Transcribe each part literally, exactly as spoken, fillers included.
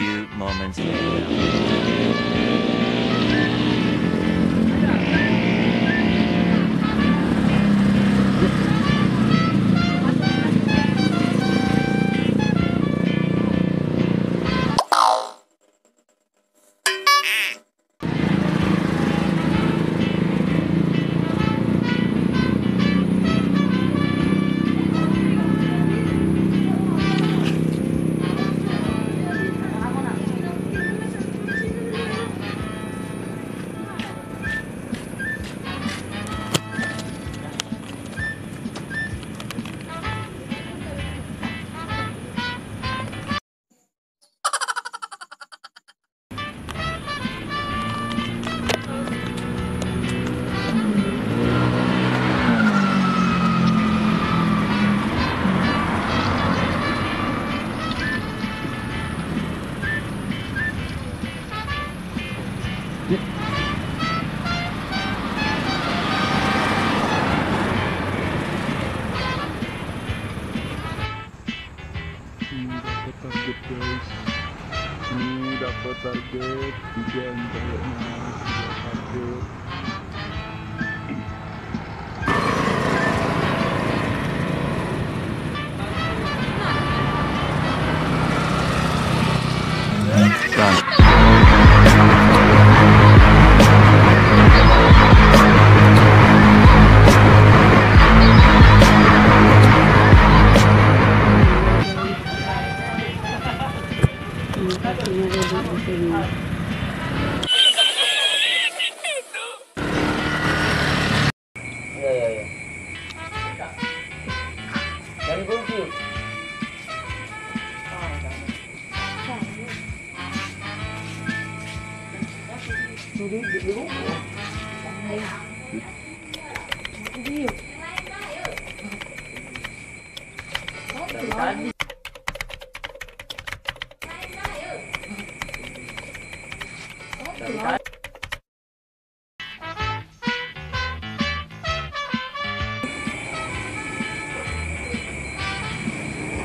Few moments later. Ini dapat target, guys. Ini dapat target. Hujan kayaknya. Sudah target. Iya, iya, iya. Dari kunci.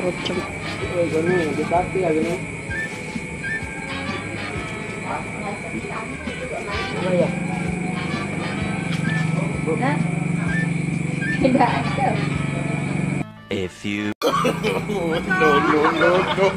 Kerucung. Hah? Tidak ada. A few. No, no, no, no.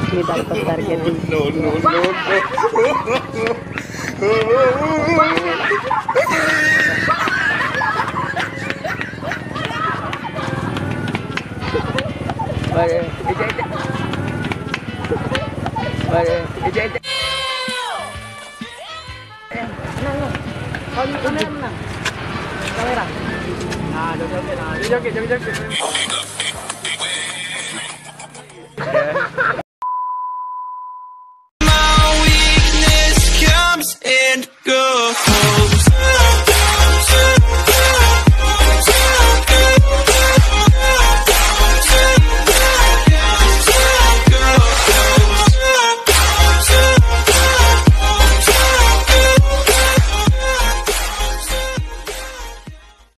Ini dapat target. No, no, no, no. Waduh, ejak, ejak. Waduh, ejak, ejak. Menang, menang. Kau ni kamera menang. Kamera. Nah, joget, joget, nah, joget, joget, joget.